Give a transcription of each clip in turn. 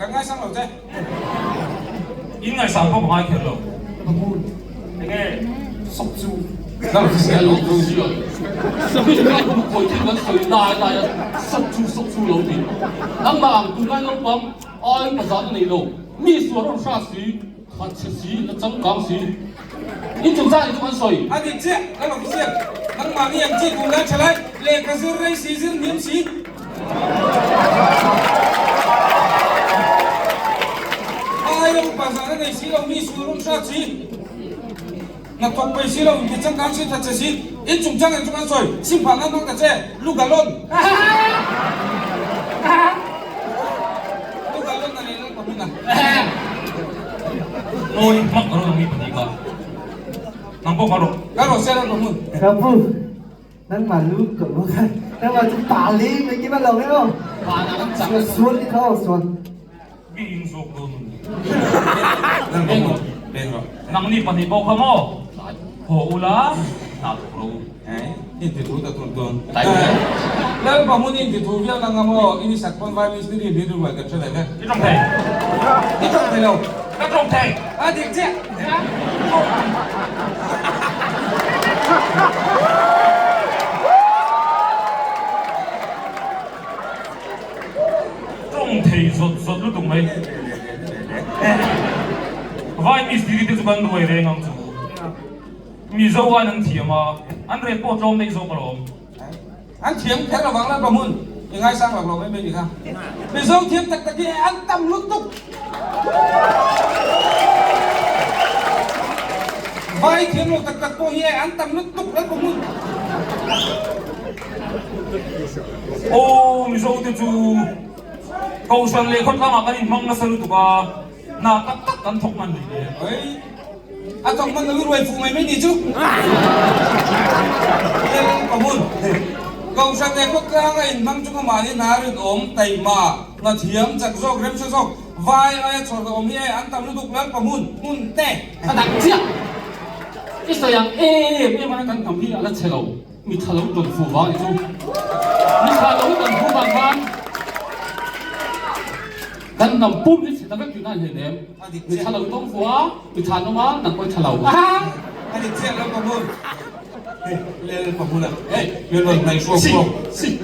Kan ngaisang lo che. In ngaisang pawh ka ngai kher lo. Enge sawk chu. Khawi thil kan sawi lai lai a sawk chu sawk chu lo ti. Nangmah ang tunlai naupang ai pazan a nei lo. Mi sual rawn hra si, khat chhe si, la changkang si. In chungchang hi chu kan sawi. A dik chiah, ka lo hriat. Nangmah ni ang chi tunlai thalai lehkha zir rei si zir hniam si. Aia upa zan a nei si lo, mi sual rawn hrat si. Hnathawk pei si lo, inti changkang si that che si. In chungchang eng chu kan sawi, sim phah nan hmang ta che, lu galon. Lu galon a leh lal pa hmun a. Ngawi hmak ka rawn ang mi pahnih kha. Nang pawh ka rawh. Ka rawh se lal pa hmun. Ka pu, nangmah lu ka pu kha, nangmah chu pa li mai ki ban lo nge aw. Pa na kan chak. Sual ni kha aw sual. Mi in zawk dawn a ni. Lal pa hmun, peng rawh. Nangni pahnih pawh kha maw? Haw ula, hna thawk rawh u. In ti thu ta tun tun. Lal pa hmun in ti thu viau nang ang aw, in i sak pawn vai mistiri hlir ruai kan hre ve ve. I tawng thei. I tawng thei lo. Ka tawng thei. A dik chiah. Tawng thei zawt zawt lutuk mai. Vai mistiri te chu kan ruai reng ang chu. Mizo aiin an thiam a, an rel pawh tlawm daih zawk alawm. An thiam kher lovang la Brahmun, i ngaisang lak lo mai mai ni kha. Mizo thiam tak tak hi an tam lutuk. Vai thiam lo tak tak pawh hi an tam lutuk lal Brahmun. Aw Mizo te chu Kohhran leh khawtlangah kan inhmang nasa lutuk a, hna tak tak kan thawk hman rih le. A thawk hman lo i ruai fuh mai mai ni chu. Lel ka hun. Kohhran leh khawtlang a inhmang chung a mahni hna rinawm, taima, hna thiam, chak zawk, remhre zawk, vai aia chhawr ka awm hi e, an tam lutuk lal pa hmun, hmun te. Ka dang chiah. I sawi ang em em a kan hnam hi a la chhe lo. Mi tha lo tawn fuh vang ni chu. Mi tha lo tawn fuh vang khan kan hnam pum hi chhe ta vek tihna a ni hleinem. Mi tha lo tawng fuh a, mi tha an awm a, nang pawh i tha lo. A dik chiah lal pahmun. Hei, lel pahmun a. Hei, lel rawn hnaih hruak hruak.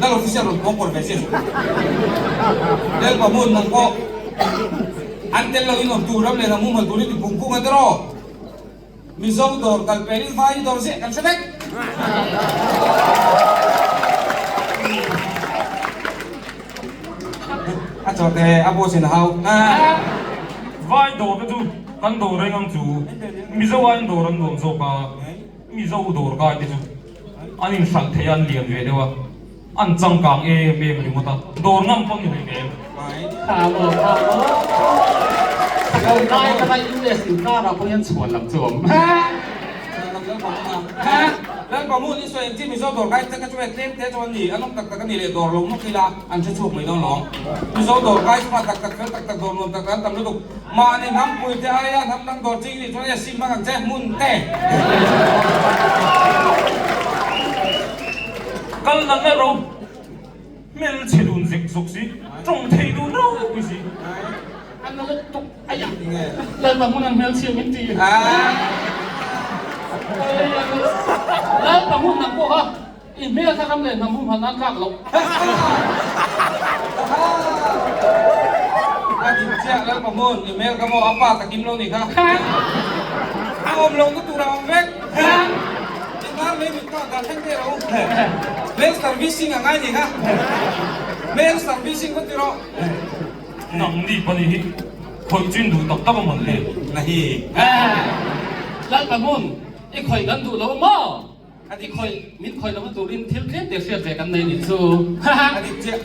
Lal official rawn pawng kawr ve chiah. Lel pahmun nang pawh an tel lo in awm tur ram leh hnam humhal turin i phung phung a tiraw? Mizo dawr kal pel in vai dawr ziah kan hre vek. A chawte a boss in a hau. Vai dawr te chu kan dawr reng ang chu. Mizo aiin dawr an nuam zawk a, Mizo dawr kai te chu an inhralh thei a, an lian ve deuh a, an changkang em em ringawt a, dawr ngam pawh ni hleinem. Kha maw, kha maw. Ka lai ka lai US inkarah pawh hian chhuan lam chu a awm. Lalpamun i sawi ang chi Mizo dawr kai te ka chu e tlem te chuan ni an awm tak tak a ni leh dawr lo nawk ila an hre chhuak mai dawn lawng. Mizo dawr kai chu tak tak fel tak tak dawr nuam tak tak an tam lutuk. Mahni hnam pui te aia hnam dang dawr ching nih chuan e sim hmang ang che hmun te. Kal nalh nalh ro. Hmelchhe dun zek zawk si, tawng thei dun ropui si. A na lutuk aia Lalpa hmun an hmelchhia min ti. Lalpa hmun nang pawh kha i hmel kha ram leh hnam humhal nan tlak loh. A dik chiah Lalpa hmun i hmel kha maw a pa takim lo ni kha. A awm lo na tur a awm vek. Inhar mai mit pawh dan thleng teh rawh u. Mail servicing a ngai ni kha. Mail servicing khaw ti rawh. Nang ni pahnih hi khawih chin duh tak tak a mawn le. Na hi. Lalpa hmun i khawih kan duh lo maw? I khawih min khawih lohna turin thil tlem te hriat ve kan nei nih chu. A dik chiah.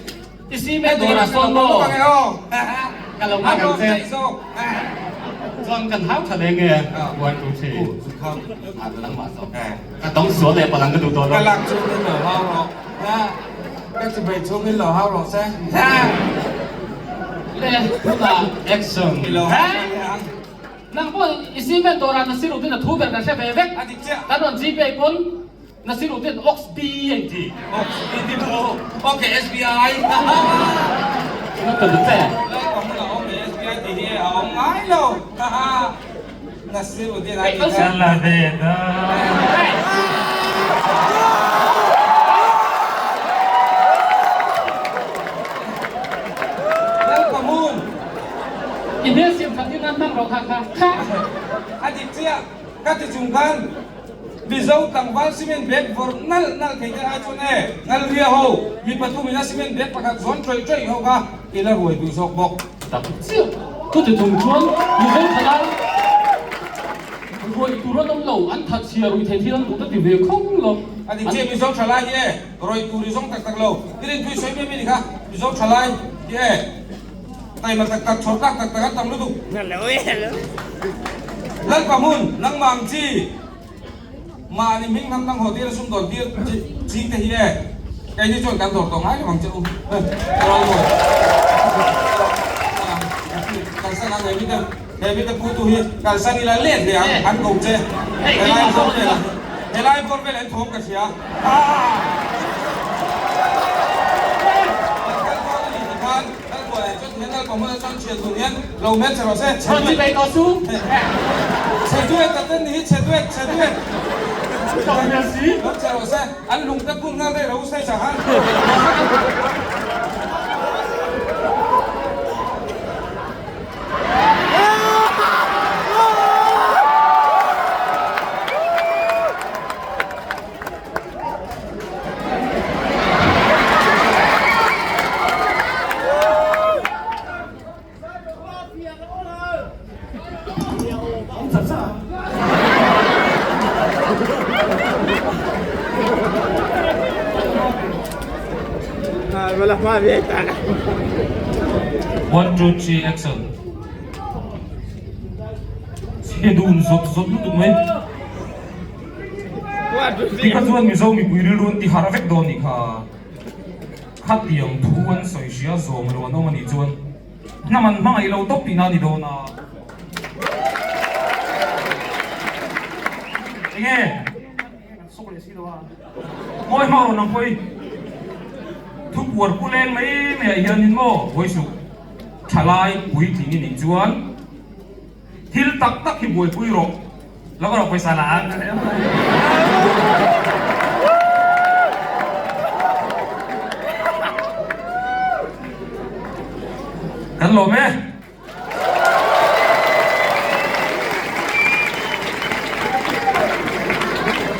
I cement dawr ah sawn maw? Ka lo nghak ang che. Chuan kan hau tha leng e. One, two, three. A ka lang mah zawk. Ka tawng sual leh palang ka duh tawh lo. Ka lak chhungin lo hau rawh. Ka chibei chhungin lo hau rawh se. Le, tunah action. Nang pawh i cement dawr ah Nasiruddin a thu ber kan hre ve vek. Kan rawn GPay pawn Nasiruddin Ox B a inti. Ox B ti maw? Ok SBI. Ina ta duh che. Lai pa hmunah awm e. Nasiruddin a tih kha. La ve da. Lalpamun. I hmel siam that in an hmang rawh kha kha kha. A dik chiah ka ti chung khan Mizo tlangval cement bag vawrh nalh nalh thei te ai chuan e Ngalria ho mi pathum in a cement bag pakhat zawn ṭawih ṭawih ho kha i la ruai duh zawk bawk. Tak chiah chuti chung chuan Mizo thalai ruai tur an awm lo, an that chhia rui thei thil an duh ta ti ve khawng lo. A dik chiah Mizo thalai hi e ruai tur i zawng tak tak lo, i rinpui sawi mai mai ni kha Mizo thalai hi e. Taima tak tak chhawr tlak tak tak an tam lutuk. Lalpa hmun, nangmah ang chi, mahni hming hnam dang haw tir a sum dawn tir chi te hi e, keini chuan kan dawr tawh ngai lo ang che u. Kalsan ang he mite, he mite pu tu hi kalsan ila let leh ang an ko che. Helai bawr vel helai bawr vel an thawm ka hria. One two three action. Chhe dun zawt zawt lutuk mai. Tikha chuan Mizo mipui rilru an ti harh vek dawn nih kha. Khatiang thu an sawi hria zawm lo an awm a nih chuan hnam an hmangaih lo tawp tihna a ni dawn a. Enge? Mawi hma rawn ang pawh i thu puar pu leng mai mai ah hianin maw Vawisuk thalai puitling i nih chuan Thil tak tak hi buaipui rawh. Lo ka rawh pawisa la ang. Kan lawm e.